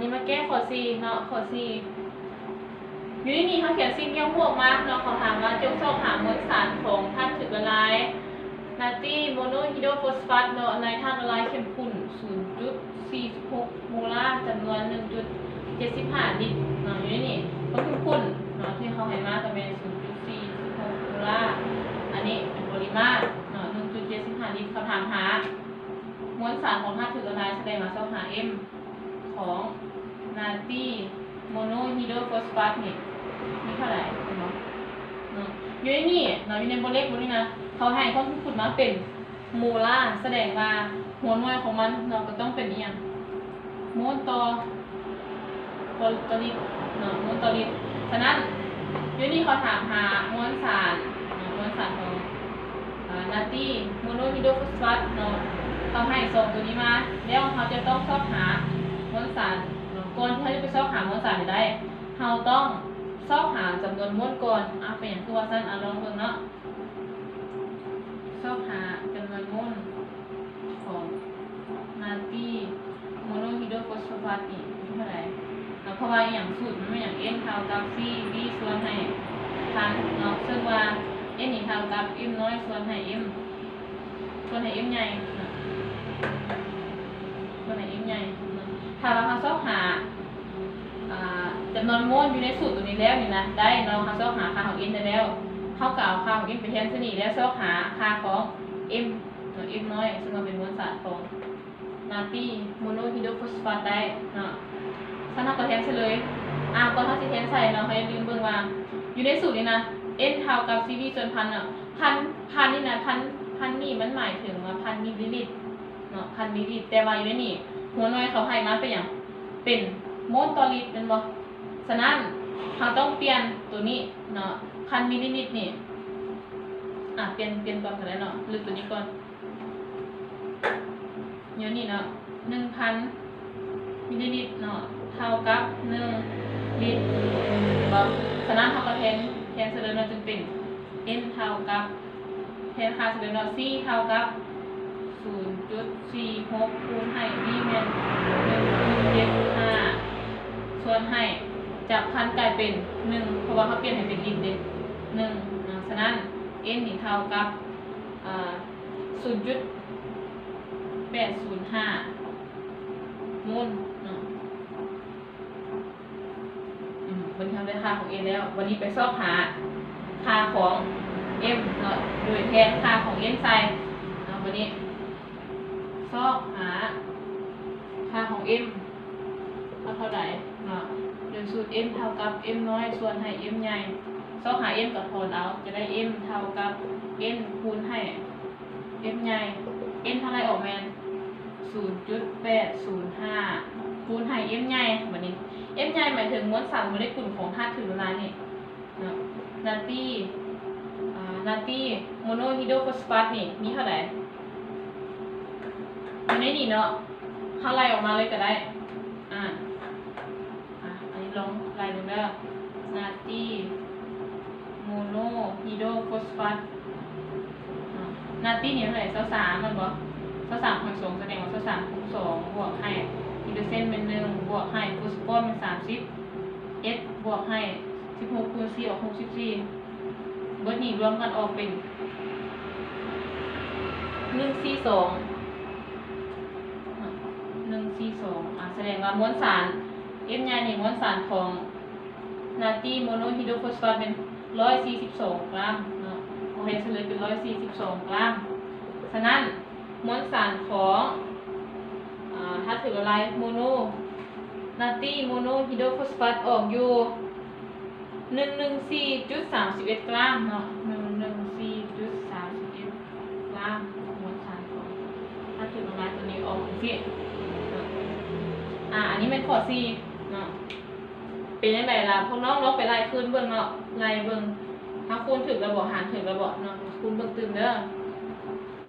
ນີ້ມາແກ້ຂໍ້ສີ່ເນາະ ຂໍ້ສີ່ ຢູ່ໃນນີ້ເຮົາຂຽນສິ່ງທີ່ເຮົາຮູ້ອອກມາເນາະ ເຂົາຖາມວ່າ ຈົ່ງຊອກຫາມວນສານຂອງທາດຖືກລະລາຍນາຕີໂມໂນຮີໂດຟອສຟາດເນາະ ໃນທາດລະລາຍເຂັ້ມຂຸ້ນສູນຈຸດສີ່ສິບຫົກໂມລາ ຈຳນວນໜຶ່ງຈຸດເຈັດສິບຫ້າລິດເນາະ ຢູ່ໃນນີ້ຄວາມເຂັ້ມຂຸ້ນເນາະ ທີ່ເຮົາໃຫ້ມາກໍແມ່ນສູນຈຸດສີ່ສິບຫົກໂມລາ ອັນນີ້ເປັນປະລິມານເນາະ ໜຶ່ງຈຸດເຈັດສິບຫ້າລິດ ເຂົາຖາມຫາ ມວນສານຂອງທາດຖືກລະລາຍ ສະແດງວ່າຊອກຫາ M ຂອງນາຕີໂມໂນຮີໂດຟອສຟາດນີ້ ມີເທົ່າໃດເນາະ ຢູ່ໃນນີ້ເນາະ ຢູ່ໃນບົດເລັກບົດນີ້ນະ ເຂົາໃຫ້ຄວາມເຂັ້ມຂຸ້ນມາເປັນໂມລາ ສະແດງວ່າຫົວໜ່ວຍຂອງມັນເນາະ ກໍຕ້ອງເປັນອີ່ຫຍັງ ໂມນຕໍ່ ຕໍ່ລິດເນາະ ໂມນຕໍ່ລິດ ສະນັ້ນ ຢູ່ນີ້ເຂົາຖາມຫາມວນສານເນາະ ມວນສານຂອງ ອາ ນາຕີໂມໂນຮີໂດຟອສຟາດເນາະ ເຂົາໃຫ້ສອງໂຕນີ້ມາ ແລ້ວເຮົາຈະຕ້ອງຊອກຫາມວນສານເນາະ ກ່ອນທີ່ເຮົາຈະໄປຊອກຫາມວນສານໃຫ້ໄດ້ ເຮົາຕ້ອງຊອກຫາຈຳນວນໂມນກ່ອນ ອາ ເປັນຫຍັງຄືວ່າຊັ້ນ ອາ ລອງເບິ່ງເນາະ ຊອກຫາຈຳນວນໂມນຂອງນາຕີໂມໂນຮີໂດຟອສຟາດນີ້ເທົ່າໃດເນາະ ເພາະວ່າອີ່ຫຍັງ ສູດມັນແມ່ນຫຍັງ N ເທົ່າກັບ C V ສ່ວນໃຫ້ພັນເນາະ ເຊິ່ງວ່າ N ນີ້ເທົ່າກັບ M ນ້ອຍສ່ວນໃຫ້ M ສ່ວນໃຫ້ M ໃຫຍ່ເນາະ ສ່ວນໃຫ້ M ໃຫຍ່ເນາະ ຖ້າວ່າເຮົາຊອກຫາ ອາ ຈຳນວນໂມນຢູ່ໃນສູດໂຕນີ້ແລ້ວນີ້ນະ ໄດ້ເນາະ ເຮົາຊອກຫາຄ່າຂອງ N ໄດ້ແລ້ວ ເຮົາກໍເອົາຄ່າຂອງ N ໄປແທນໃສ່ນີ້ ແລ້ວຊອກຫາຄ່າຂອງ M ເນາະ M ນ້ອຍ ເຊິ່ງວ່າເປັນມວນສານຂອງນາຕີໂມໂນຮີໂດຟອສຟາດໄດ້ເນາະ ຊັ້ນເຮົາກໍແທນໃສ່ເລີຍ ອາ ກ່ອນເຮົາຊິແທນໃສ່ເນາະ ເຮົາຢ່າລືມເບິ່ງວ່າ ຢູ່ໃນສູດນີ້ນະ N ເທົ່າກັບ C V ສ່ວນພັນເນາະ ພັນ ພັນນີ້ນະ ພັນ ພັນນີ້ມັນໝາຍເຖິງວ່າພັນມິລລີລິດເນາະ ພັນມິລລີລິດ ແຕ່ວ່າຢູ່ໃນນີ້ ຫົວໜ່ວຍເຂົາໃຫ້ມາເປັນຫຍັງ? ເປັນໂມນຕໍ່ລິດແມ່ນບໍ່? ສະນັ້ນ ເຮົາຕ້ອງປ່ຽນໂຕນີ້ເນາະ ພັນມິລລີລິດນີ້ ອາ ປ່ຽນ ປ່ຽນກ່ອນກໍໄດ້ເນາະ ລຶບໂຕນີ້ກ່ອນ ດຽວນີ້ເນາະ ໜຶ່ງພັນມິລລີລິດເນາະ ເທົ່າກັບໜຶ່ງລິດ ເຫັນບໍ່? ສະນັ້ນເຮົາກໍແທນ ແທນໃສ່ເລີຍເນາະ ຈຶ່ງເປັນ N ເທົ່າກັບ ແທນຄ່າໃສ່ເລີຍເນາະ C ເທົ່າກັບສູນຈຸດສີ່ຫົກ ຄູນໃຫ້ V ແມ່ນໜຶ່ງຈຸດເຈັດຫ້າ ສ່ວນໃຫ້ ຈາກພັນກາຍເປັນໜຶ່ງ ເພາະວ່າເຮົາປ່ຽນໃຫ້ເປັນລິດເດ້ ໜຶ່ງເນາະ ສະນັ້ນ N ນີ້ເທົ່າກັບ ອາ ສູນຈຸດແປດສູນຫ້າໂມນເນາະ ອືມ ບັດນີ້ເຮົາໄດ້ຄ່າຂອງ N ແລ້ວ ບັດນີ້ໄປຊອກຫາຄ່າຂອງ M ເນາະ ໂດຍແທນຄ່າຂອງ N ໃສ່ເນາະ ບັດນີ້ຊອກຫາຄ່າຂອງ M ເທົ່າ ເທົ່າໃດເນາະ ໂດຍສູດ N ເທົ່າກັບ M ນ້ອຍສ່ວນໃຫ້ M ໃຫຍ່ ຊອກຫາ M ກໍຖອນເອົາ ຈະໄດ້ M ເທົ່າກັບ N ຄູນໃຫ້ M ໃຫຍ່ N ເທົ່າໃດອອກແມ່ນສູນຈຸດແປດສູນຫ້າ ຄູນໃຫ້ M ໃຫຍ່ ບັດນີ້ M ໃຫຍ່ໝາຍເຖິງມວນສານໂມເລກຸນຂອງທາດຖືກລະລາຍນີ້ເນາະ ນາຕີ ອາ ນາຕີໂມໂນຮີໂດຟອສຟາດນີ້ມີເທົ່າໃດ? ຢູ່ໃນນີ້ເນາະ ເຮົາໄລ່ອອກມາເລີຍກໍໄດ້ ອາ ອາ ອັນນີ້ລອງໄລ່ເບິ່ງເດີ ນາຕີໂມໂນຮີໂດຟອສຟາດ ນາຕີນີ້ເທົ່າໃດ? ຊາວສາມແມ່ນບໍ່? ຊາວສາມຫານສອງ ສະແດງວ່າຊາວສາມຄູນສອງ ບວກໃຫ້ຮີໂດຣເຊນແມ່ນໜຶ່ງ ບວກໃຫ້ຟອສຟໍແມ່ນສາມສິບເອັດ ບວກໃຫ້ສິບຫົກຄູນສີ່ອອກຫົກສິບສີ່ ເບິດນີ້ລວມກັນອອກເປັນໜຶ່ງສີ່ສອງ ໜຶ່ງສີ່ສອງ ອາ ສະແດງວ່າມວນສານ M ໃຫຍ່ນີ້ ມວນສານຂອງນາຕີໂມໂນຮີໂດຟອສຟາດແມ່ນຮ້ອຍສີ່ສິບສອງກຣາມເນາະ ໂອເຄ ສະເລີຍເປັນຮ້ອຍສີ່ສິບສອງກຣາມ ສະນັ້ນ ມວນສານຂອງ ອາ ທາດຖືກລະລາຍໂມໂນ ນາຕີໂມໂນຮີໂດຟອສຟາດອອກຢູ່ ໜຶ່ງໜຶ່ງສີ່ຈຸດສາມສິບເອັດກຣາມເນາະ ໜຶ່ງໜຶ່ງສີ່ຈຸດສາມສິບເອັດກຣາມ ມວນສານຂອງທາດຖືກລະລາຍໂຕນີ້ອອກຈັ່ງຊີ້ ອາ ອັນນີ້ແມ່ນຂໍ້ສີ່ເນາະ ເປັນຈັ່ງໃດລະ ພວກນ້ອງລອງໄປໄລ່ຄູນເບິ່ງເນາະ ໄລ່ເບິ່ງ ເຮົາຄູນຖືກແລ້ວບໍ່? ຫານຖືກແລ້ວບໍ່ເນາະ? ຄູນເບິ່ງຕື່ມເດີ.